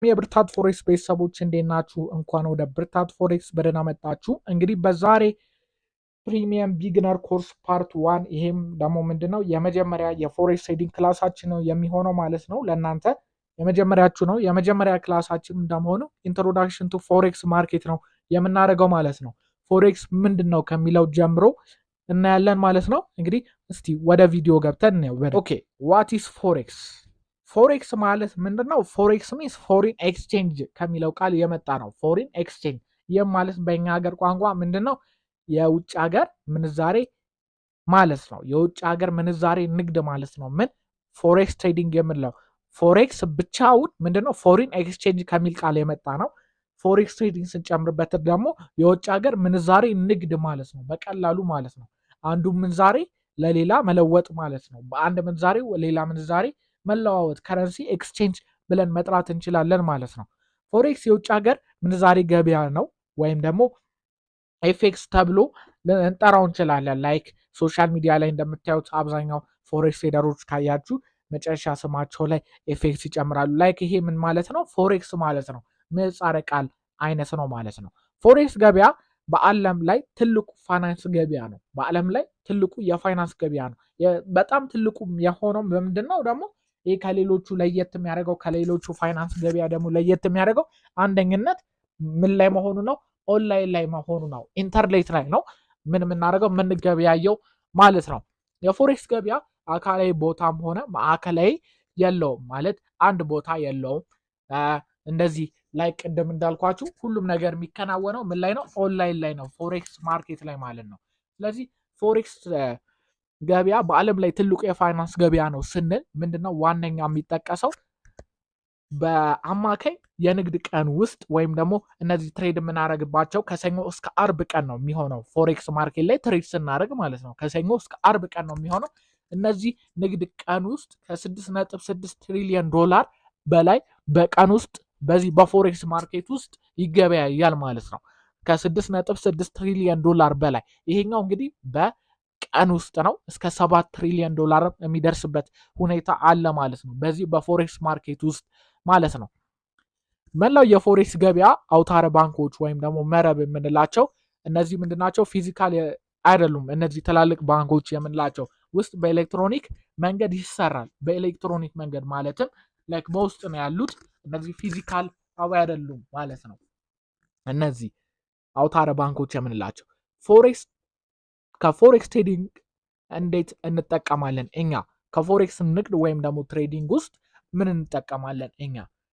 የብርታት ፎሬክስ ቤተሰቦች እንዴት ናችሁ? እንኳን ወደ ብርታት ፎሬክስ በደህና መጣችሁ። እንግዲህ በዛሬ premium beginner course part 1፣ ይሄም ደግሞ ምንድነው የመጀመሪያ የ forex trading class ኣችን ነው የሚሆነው ማለት ነው። ለእናንተ የመጀመሪያችሁ ነው። የመጀመሪያ class ኣችን እንደመሆኑ introduction to forex market ነው የምናደርገው ማለት ነው። Forex ምንድን ነው ከሚለው ጀምሮ እናያለን ማለት ነው። እንግዲህ እስቲ ወደ ቪዲዮ ገብተን ነው። Okay, what is forex? Forex ማለት ምንድን ነው? Forex means foreign exchange ከሚለው ቃል የመጣ ነው። Foreign exchange ይህም ማለት በእኛ ሀገር ቋንቋ ምንድን ነው? የውጭ ሀገር ምንዛሬ ማለት ነው። የውጭ ሀገር ምንዛሬ ንግድ ማለት ነው። ምን forex trading የምንለው forex ብቻውን ምንድነው? Foreign exchange ከሚል ቃል የመጣ ነው። Forex trading ስንጨምርበት ደግሞ የውጭ ሀገር ምንዛሬ ንግድ ማለት ነው። በቀላሉ ማለት ነው። አንዱ ምንዛሬ ለሌላ መለወጥ ማለት ነው። በአንድ ምንዛሬ ሌላ ምንዛሬ መለዋወጥ currency exchange ብለን መጥራት እንችላለን ማለት ነው። Forex የውጭ ሀገር ምንዛሬ ገበያ ነው ወይም ደግሞ FX ተብሎ ልንጠራው እንችላለን። Like social media ላይ እንደምታዩት አብዛኛው forex trader ኦች ካያችሁ መጨረሻ ስማቸው ላይ FX ይጨምራሉ። Like ይሄ ምን ማለት ነው? Forex ማለት ነው። ምህጻረ ቃል አይነት ነው ማለት ነው። Forex ገበያ በዓለም ላይ ትልቁ ፋይናንስ ገበያ ነው። በዓለም ላይ ትልቁ የፋይናንስ ገበያ ነው። በጣም ትልቁ የሆነው በምንድን ነው ደግሞ ይህ ከሌሎቹ ለየት የሚያደርገው፣ ከሌሎቹ ፋይናንስ ገበያ ደግሞ ለየት የሚያደርገው አንደኝነት ምን ላይ መሆኑ ነው? ኦንላይን ላይ መሆኑ ነው። ኢንተርኔት ላይ ነው ምን የምናደርገው የምንገበያየው ማለት ነው። የ forex ገበያ አካላዊ ቦታም ሆነ ማዕከላዊ የለውም፣ ማለት አንድ ቦታ የለውም። እንደዚህ ላይ ቅድም እንዳልኳችሁ ሁሉም ነገር የሚከናወነው ምን ላይ ነው? ኦንላይን ላይ ነው፣ forex market ላይ ማለት ነው። ስለዚህ forex ገበያ በዓለም ላይ ትልቁ የፋይናንስ ገበያ ነው ስንል ምንድነው ዋነኛ የሚጠቀሰው? በአማካይ የንግድ ቀን ውስጥ ወይም ደግሞ እነዚህ trade የምናደርግባቸው ከሰኞ እስከ አርብ ቀን ነው የሚሆነው። Forex market ላይ trade ስናደርግ ማለት ነው ከሰኞ እስከ አርብ ቀን ነው የሚሆነው። እነዚህ ንግድ ቀን ውስጥ ከ6.6 ትሪሊየን ዶላር በላይ በቀን ውስጥ በዚህ በ forex market ውስጥ ይገበያያል ማለት ነው። ከ6.6 ትሪሊየን ዶላር በላይ፣ ይሄኛው እንግዲህ በቀን ውስጥ ነው። እስከ 7 ትሪሊየን ዶላር የሚደርስበት ሁኔታ አለ ማለት ነው፣ በዚህ በ forex market ውስጥ ማለት ነው። መላው የ forex ገበያ አውታረ ባንኮች ወይም ደግሞ መረብ የምንላቸው እነዚህ ምንድናቸው? Physical አይደሉም። እነዚህ ትላልቅ ባንኮች የምንላቸው ውስጥ በኤሌክትሮኒክ መንገድ ይሰራል። በኤሌክትሮኒክ መንገድ ማለትም like በውስጥ ነው ያሉት። እነዚህ physical አይደሉም ማለት ነው። እነዚህ አውታረ ባንኮች የምንላቸው። Forex ከ forex trading እንዴት እንጠቀማለን እኛ? ከ forex ንግድ ወይም ደግሞ trading ውስጥ ምን እንጠቀማለን እኛ?